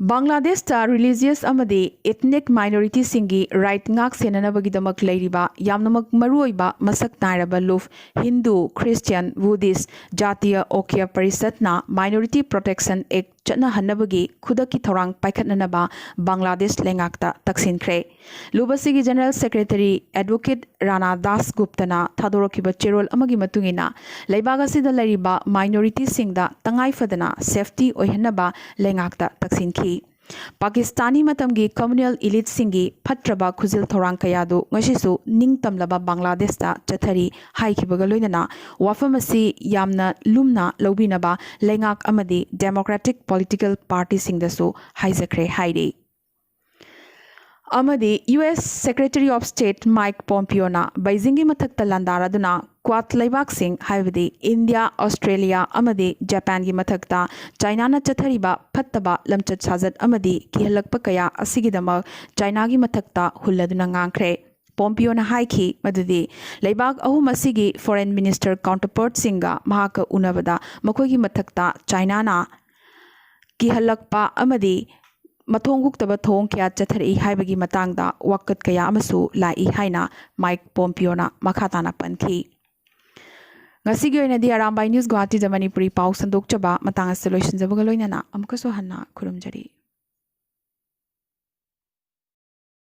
ꯕꯪꯒ꯭ꯂꯥꯗꯦꯁꯇ religious ꯑꯃꯗꯤ ethnic minority ꯁꯤꯡꯒꯤ right ꯉꯥꯛ ꯁꯦꯟꯅꯅꯕꯒꯤꯗꯃꯛ ꯂꯩꯔꯤꯕ ꯌꯥꯝꯅꯃꯛ ꯃꯔꯨꯑꯣꯏꯕ ꯃꯁꯛ ꯅꯥꯏꯔꯕ ꯂꯨꯞ ꯍꯤꯟꯗꯨ, ꯈ꯭ꯔꯤꯁꯇꯤꯌꯥꯟ, ꯕꯨꯙꯤꯁ, ꯖꯥꯇꯤꯌ ꯑꯣꯀ꯭ꯌ ꯄꯔꯤꯁꯠꯅ Minority Protection Act ꯆꯠꯅꯍꯟꯅꯕꯒꯤ ꯈꯨꯗꯛꯀꯤ ꯊꯧꯔꯥꯡ ꯄꯥꯏꯈꯠꯅꯅꯕ ꯕꯪꯒ꯭ꯂꯥꯗꯦꯁ ꯂꯩꯉꯥꯛꯇ ꯇꯛꯁꯤꯟꯈ꯭ꯔꯦ꯫ ꯂꯨꯞ ꯑꯁꯤꯒꯤ general secretary advocate Rana Das ꯒꯨꯞꯇꯅ ꯊꯥꯗꯣꯔꯛꯈꯤꯕ ꯆꯦꯔꯣꯜ ꯑꯃꯒꯤ ꯃꯇꯨꯡ ꯏꯟꯅ, ꯂꯩꯕꯥꯛ ꯑꯁꯤꯗ ꯂꯩꯔꯤꯕ ꯃꯥꯏꯅꯣꯔꯤꯇꯤꯁꯤꯡꯗ ꯇꯉꯥꯏ ꯐꯗꯅ ꯁꯦꯐꯇꯤ ꯑꯣꯏꯍꯟꯅꯕ ꯂꯩꯉꯥꯛꯇ ꯇꯛꯁꯤꯟꯈꯤ꯫ ꯄꯥꯀꯤꯁꯇꯥꯅꯤ ꯃꯇꯝꯒꯤ ꯀꯝꯃ꯭ꯌꯨꯅꯦꯜ ꯏꯂꯤꯠꯁꯤꯡꯒꯤ ꯐꯠꯇ꯭ꯔꯕ ꯈꯨꯖꯤꯜ ꯊꯧꯔꯥꯡ ꯀꯌꯥꯗꯨ ꯉꯁꯤꯁꯨ ꯅꯤꯡꯇꯝꯂꯕ ꯕꯪꯒ꯭ꯂꯥꯗꯦꯁꯇ ꯆꯠꯊꯔꯤ ꯍꯥꯏꯈꯤꯕꯒ ꯂꯣꯏꯅꯅ, ꯋꯥꯐꯝ ꯑꯁꯤ ꯌꯥꯝꯅ ꯂꯨꯝꯅ ꯂꯧꯕꯤꯅꯕ ꯂꯩꯉꯥꯛ ꯑꯃꯗꯤ ꯗꯦꯃꯣꯀ꯭ꯔꯦꯇꯤꯛ ꯄꯣꯂꯤꯇꯤꯀꯦꯜ ꯄꯥꯔꯇꯤꯁꯤꯡꯗꯁꯨ ꯍꯥꯏꯖꯈ꯭ꯔꯦ ꯍꯥꯏꯔꯤ꯫ ꯑꯃꯗꯤ U S Secretary of State Mike Pompeoꯅ ꯕꯩꯖꯤꯡꯒꯤ ꯃꯊꯛꯇ ꯂꯥꯟꯗꯥꯔꯗꯨꯅ ꯀ꯭ꯋꯥꯗ ꯂꯩꯕꯥꯛꯁꯤꯡ, ꯍꯥꯏꯕꯗꯤ ꯏꯟꯗꯤꯌꯥ, ꯑꯣꯁꯇ꯭ꯔꯦꯂꯤꯌꯥ ꯑꯃꯗꯤ ꯖꯄꯥꯟꯒꯤ ꯃꯊꯛꯇ ꯆꯥꯏꯅꯥꯅ ꯆꯠꯊꯔꯤꯕ ꯐꯠꯇꯕ ꯂꯝꯆꯠ ꯁꯥꯖꯠ ꯑꯃꯗꯤ ꯀꯤꯍꯜꯂꯛꯄ ꯀꯌꯥ ꯑꯁꯤꯒꯤꯗꯃꯛ ꯆꯥꯏꯅꯥꯒꯤ ꯃꯊꯛꯇ ꯍꯨꯜꯂꯗꯨꯅ ꯉꯥꯡꯈ꯭ꯔꯦ꯫ ꯄꯣꯝꯄꯤꯌꯣꯅ ꯍꯥꯏꯈꯤ ꯃꯗꯨꯗꯤ ꯂꯩꯕꯥꯛ ꯑꯍꯨꯝ ꯑꯁꯤꯒꯤ foreign minister counterpartꯁꯤꯡꯒ ꯃꯍꯥꯛꯀ ꯎꯅꯕꯗ ꯃꯈꯣꯏꯒꯤ ꯃꯊꯛꯇ ꯆꯥꯏꯅꯥꯅ ꯀꯤꯍꯜꯂꯛꯄ ꯑꯃꯗꯤ ꯃꯊꯣꯡ ꯍꯨꯛꯇꯕ ꯊꯧꯑꯣꯡ ꯀꯌꯥ ꯆꯠꯊꯔꯛꯏ ꯍꯥꯏꯕꯒꯤ ꯃꯇꯥꯡꯗ ꯋꯥꯀꯠ ꯀꯌꯥ ꯑꯃꯁꯨ ꯂꯥꯛꯏ ꯍꯥꯏꯅ ꯃꯥꯏꯛ ꯄꯣꯝꯄꯤꯌꯣꯅ ꯃꯈꯥ ꯇꯥꯅ ꯄꯟꯈꯤ꯫ ꯉꯁꯤꯒꯤ ꯑꯣꯏꯅꯗꯤ ꯑꯔꯥꯝꯕꯥꯏ ꯅ꯭ꯌꯨꯁ ꯒꯨꯋꯥꯍꯥꯇꯤꯗ ꯃꯅꯤꯄꯨꯔꯤ ꯄꯥꯎ ꯁꯟꯗꯣꯛꯆꯕ ꯃꯇꯥꯡ ꯑꯁꯤꯗ ꯂꯣꯏꯁꯤꯟꯖꯕꯒ ꯂꯣꯏꯅꯅ ꯑꯃꯨꯛꯀꯁꯨ ꯍꯟꯅ ꯈꯨꯔꯨꯝꯖꯔꯤ꯫